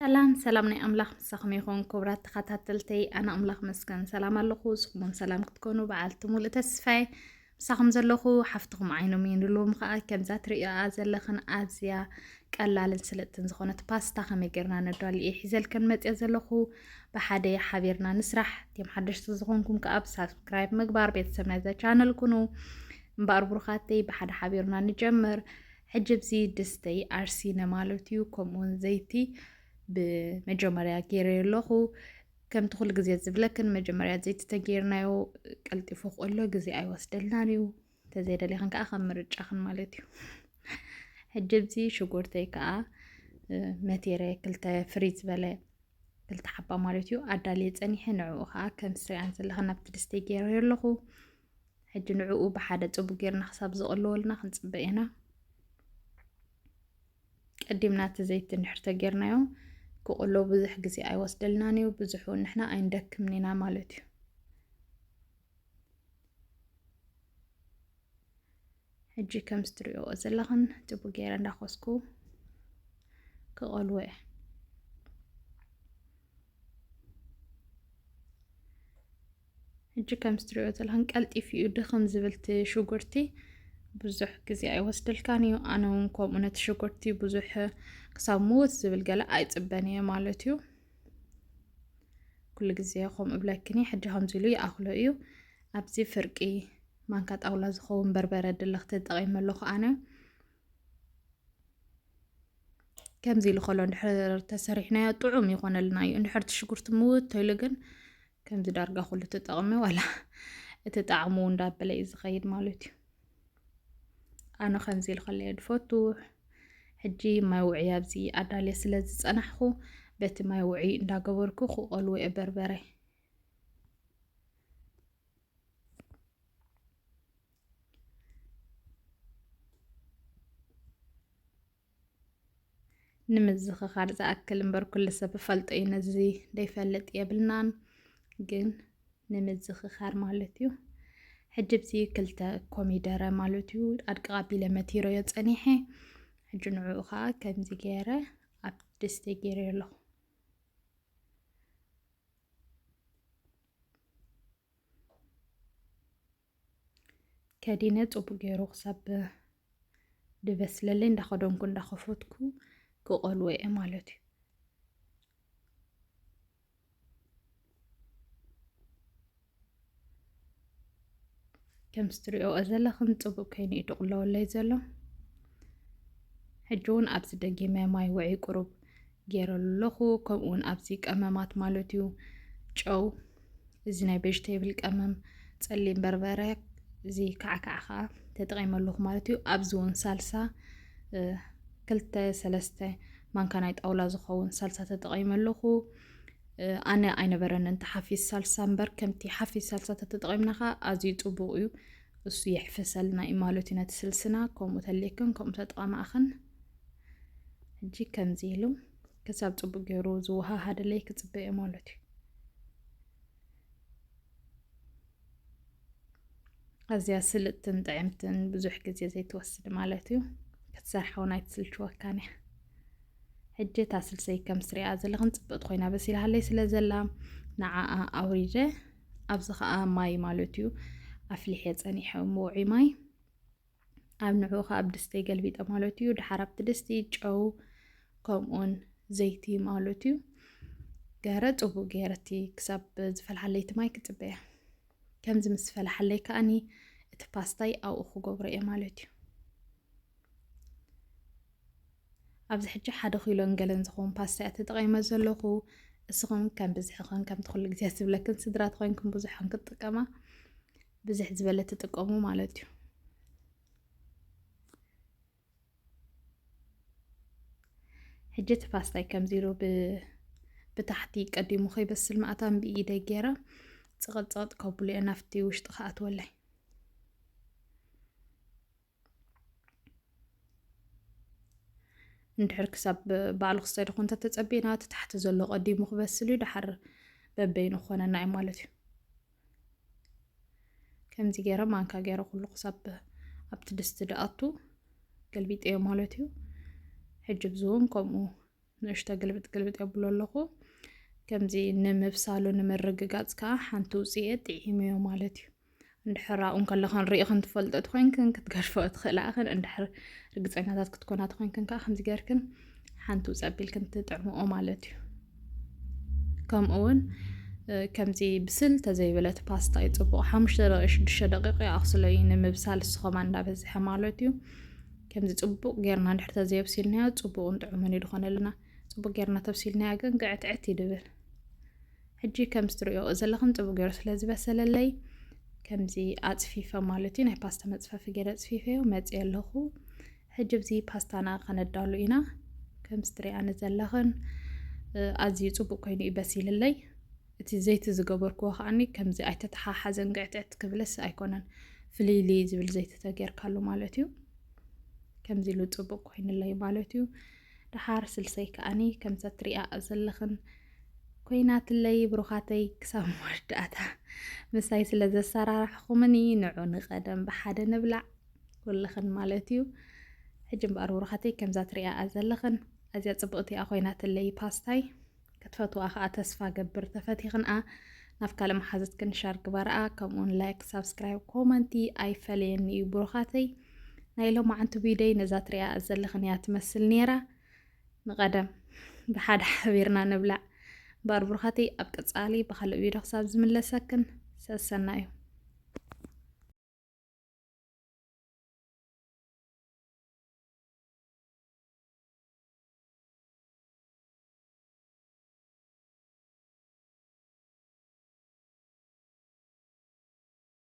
ሰላም ሰላም ናይ ኣምላኽ ምሳኹም ይኹን ክቡራት ተኸታተልተይ። ኣነ ኣምላኽ መስገን ሰላም ኣለኹ። ንስኹም እውን ሰላም ክትኮኑ በዓልቲ ሙሉእ ተስፋ እየ። ምሳኹም ዘለኹ ሓፍትኹም ዓይኖም እየ። ንሎም ከዓ ከምዛ ትርእያ ዘለኽን ኣዝያ ቀላልን ስልጥን ዝኾነት ፓስታ ከመይ ጌርና ነዳሉ እየ ሒዘልከን መፅየ ዘለኹ። ብሓደ ሓቢርና ንስራሕ። እቶም ሓደሽቲ ዝኾንኩም ከዓ ብሳብስክራይብ ምግባር ቤተሰብ ናይዛ ቻነል ኩኑ። እምበኣር ብሩኻተይ ብሓደ ሓቢርና ንጀምር። ሕጂ ኣብዚ ድስተይ ኣርሲነ ማለት እዩ፣ ከምኡውን ዘይቲ ብመጀመርያ ገይረ ኣለኹ። ከምቲ ኩሉ ግዜ ዝብለክን መጀመርያ ዘይቲ ተገይርናዮ ቀልጢፉ ክእሎ ግዜ ኣይወስደልናን እዩ። እንተዘይደሊኽን ከዓ ከም ምርጫኽን ማለት እዩ። ሕጂ ኣብዚ ሽጉርተይ ከዓ መቴረ ክልተ ፍሪ ዝበለ ክልተ ሓባ ማለት እዩ ኣዳልየ ፀኒሐ። ንዕኡ ከዓ ከም ስሪኣን ዘለኽን ኣብቲ ድስተይ ገይረ ኣለኹ። ሕጂ ንዕኡ ብሓደ ጽቡቕ ጌርና ክሳብ ዝቕልወልና ክንጽበ ኢና። ቀዲምና እቲ ዘይቲ እንድሕር ተጌርናዮ ክቕሎ ብዙሕ ግዜ ኣይወስደልናን እዩ። ብዙሕ እውን ንሕና ኣይንደክምን ኢና ማለት እዩ። ሕጂ ከም እትሪእዎ ዘለኽን ጽቡቕ ጌረ እንዳኾስኩ ክቐልዎ እየ። ሕጂ ከም እትሪእዎ ዘለኽን ቀልጢፉ እዩ ድኽም ዝብል እቲ ሽጉርቲ። ብዙሕ ግዜ ኣይወስደልካን እዩ። ኣነ እውን ከምኡ ነቲ ሽጉርቲ ብዙሕ ክሳብ ምውት ዝብል ገለ ኣይጽበን እየ ማለት እዩ። ኩሉ ግዜ ከምኡ እብለክን እየ። ሕጂ ከምዚ ኢሉ ይኣኽሎ እዩ። ኣብዚ ፍርቂ ማንካ ጣውላ ዝኸውን በርበረ ድልኽቲ ተጠቒመ ኣለኹ ኣነ። ከምዚ ኢሉ ከሎ እንድሕር ተሰሪሕናዮ ጥዑም ይኾነልና እዩ። እንድሕር እቲ ሽጉርቲ ምውት ተይሉ ግን ከምዚ ዳርጋ ኩሉ ተጠቕሚ ዋላ እቲ ጣዕሙ እንዳበለ እዩ ዝኸይድ ማለት እዩ። ኣነ ከምዚ ኢሉ ከለየ ድፈቱ። ሕጂ ማይ ውዕይ ኣብዚ ኣዳልየ ስለ ዝጸናሕኩ በቲ ማይ ውዕይ እንዳገበርኩ ክቐልዎ እየ በርበረ። ንምዝኽኻር ዝኣክል እምበር ኩሉ ሰብ ይፈልጦ እዩ፣ ነዚ ዘይፈልጥ የብልናን። ግን ንምዝኽኻር ማለት እዩ። ሕጂ ኣብዚ ክልተ ኮሚደረ ማለት እዩ ኣድቅቕ ኣቢለ መቲረዮ ጸኒሐ። ሕጂ ንዕኡ ኸዓ ከምዚ ገይረ ኣብ ድስቲ ገይረዮ ኣለኹ። ከዲነ ጽቡቕ ገይሩ ክሳብ ድበስለለይ እንዳኸደንኩ እንዳኸፈትኩ ክቐልዎ እየ ማለት እዩ። ከም እትሪእዎ ዘለኽን ጽቡቕ ኮይኑ እዩ ድቕለወለይ ዘሎ። ሕጂ እውን ኣብዚ ደጊመ ማይ ውዕይ ቁሩብ ገይረሉ ኣለኹ። ከምኡ እውን ኣብዚ ቀመማት ማለት እዩ ጨው፣ እዚ ናይ ቬጅቴብል ቀመም፣ ጸሊም በርበረ፣ እዚ ካዕካዕ ከዓ ተጠቒመ ኣለኹ ማለት እዩ። ኣብዚ እውን ሳልሳ እ፣ ክልተ ሰለስተ ማንካ ናይ ጣውላ ዝኸውን ሳልሳ ተጠቒመ ኣለኹ። እ፣ ኣነ ኣይነበረን እንተ ሓፊስ ሳልሳ እምበር ከምቲ ሓፊስ ሳልሳ ተተጠቒምና ከዓ ኣዝዩ ጽቡቕ እዩ። እሱ የሕፍሰልና እዩ ማለት እዩ ነቲ ስልስና። ከምኡ ተልየክን ከምኡ ተጠቐማእኽን። ሕጂ ከምዚ ኢሉ ክሳብ ጽቡቕ ገይሩ ዝወሃሃደለይ ክጽበ እየ ማለት እዩ። ኣዝያ ስልጥትን ጥዕምትን ብዙሕ ግዜ ዘይትወስድ ማለት እዩ። ክትሰርሓ እውን ኣይትስልችወካን እያ። ሕጂ እታ ስልሰይ ከም ስሪኣ ዘለኽን ጽብቕቲ ኮይና በሲልሃለይ ስለ ዘላ ንዓኣ ኣውሪደ ኣብዚ ኸኣ ማይ ማለት እዩ ኣፍሊሐ ጸኒሐ ምውዒ ማይ ኣብ ንዕኡ ኸኣ ኣብ ድስቲ ገልቢጠ ማለት እዩ። ድሓር ኣብቲ ድስቲ ጨው ከምኡን ዘይቲ ማለት እዩ ገረ ጽቡቕ ገይረቲ ክሳብ ዝፈልሓለይ እቲ ማይ ክጽበያ። ከምዚ ምስ ፈላሓለይ ከኣኒ እቲ ፓስታይ ኣብኡ ክገብሮ እየ ማለት እዩ። ኣብዚ ሕጂ ሓደ ኪሎን ገለን ዝኸውን ፓስታ እየ ተጠቒመ ዘለኹ። እስኹም ከም ብዝሕኽን ከምቲ ኩሉ ግዜ ዝብለክን ስድራ ተኾይንኩም ብዙሕን ክትጥቀማ ብዝሕ ዝበለ ትጥቀሙ ማለት እዩ። ሕጂ እቲ ፓስታይ ከምዚ ኢሉ ብ-፣ ብታሕቲ ቀዲሙ ከይበስል ማእታን ብኢደይ ገይረ ጽቕጥ ጽቕጥ ከብሎ እየ ናብቲ ውሽጢ ክኣትወለይ። እንድሕር ክሳብ ባዕሉ ክሳይ ደኾን እንተተጸቢና እቲ ታሕቲ ዘሎ ቀዲሙ ክበስል እዩ፣ ድሓር በበይኑ ክኾነና እዩ ማለት እዩ። ከምዚ ገይረ ማንካ ገይረ ኩሉ ክሳብ ኣብቲ ድስቲ ድኣቱ ገልቢጠዮ ማለት እዩ። ሕጂ ብዚ እውን ከምኡ ንእሽቶ ግልብጥ ግልብጥ የብሎ ኣለኹ። ከምዚ ንምብሳሉ ንምርግጋፅ ከዓ ሓንቲ ውፅኤ ጥዒመዮ ማለት እዩ። እንድሕር ኣብኡ እንከለኽን ርኢኽን ትፈልጦ ተኾይንክን ክትገድፈኦ ትኽእላ ኢኽን። እንድሕር ርግፀኛታት ክትኮና ተኾይንክን ከዓ ከምዚ ገርክን ሓንቲ ውፅ ኣቢልክን ትጥዕምኦ ማለት እዩ። ከምኡ እውን ከምዚ ብስል ተዘይበለት ፓስታ እዩ ፅቡቕ። ሓሙሽተ ደቂቕ ሽዱሽተ ደቂቕ ኣኽስሎ እዩ ንምብሳል፣ እሱ ኸማ እንዳበዝሐ ማለት እዩ። ከምዚ ፅቡቕ ጌርና እንድሕር ተዘየብሲልናዮ ፅቡቕን ጥዑምን እዩ ዝኾነልና። ፅቡቕ ጌርና ተብሲልናዮ ግን ግዕትዕት እዩ ድብል። ሕጂ ከምዚ ትሪኦ ዘለኽን ፅቡቕ ገይሩ ስለ ዝበሰለለይ ከምዚ ኣፅፊፈ ማለት እዩ። ናይ ፓስታ መፅፈፊ ገይረ ኣፅፊፈዮ መፅየ ኣለኹ። ሕጂ ኣብዚ ፓስታና ከነዳሉ ኢና። ከምዚ ትሪኣኒ ዘለኽን ኣዝዩ ፅቡቕ ኮይኑ እዩ በሲልለይ። እቲ ዘይቲ ዝገበርክዎ ከዓኒ ከምዚ ኣይተተሓሓዘን ግዕትዕት ክብለስ ኣይኮነን፣ ፍልይልይ ዝብል ዘይቲ ተጌርካሉ ማለት እዩ። ከምዚ ኢሉ ፅቡቕ ኮይኑለይ ማለት እዩ። ደሓር ስልሰይ ከዓኒ ከምዛ ትሪኣ ዘለኽን ኮይናትለይ ብሩኻተይ ክሳብ መወዳእታ ምሳይ ስለ ዘሰራርሕኹምኒ ንዑ ንቐደም ብሓደ ንብላዕ ኩልኽን ማለት እዩ። ሕጂ እምበኣር ብሩኻተይ ከምዛ ትሪኣ ዘለኽን ኣዝያ ፅብቕቲ እያ ኮይናትለይ ፓስታይ። ክትፈትዋ ከዓ ተስፋ ገብር። ተፈቲኽንኣ ናብ ካልእ መሓዘትክን ሻር ግበርኣ። ከምኡውን ላይክ፣ ሳብስክራይብ፣ ኮመንቲ ኣይፈለየኒ እዩ ብሩኻተይ። ናይ ሎማዓንቲ ቪደይ ነዛ ትሪኣ ዘለኽን እያ ትመስል ነይራ። ንቐደም ብሓደ ሓቢርና ንብላዕ። እምበኣር ብሩኻተይ ኣብ ቀፃሊ ብካልእ ቪድዮ ክሳብ ዝምለሰክን ሰሰና እዩ።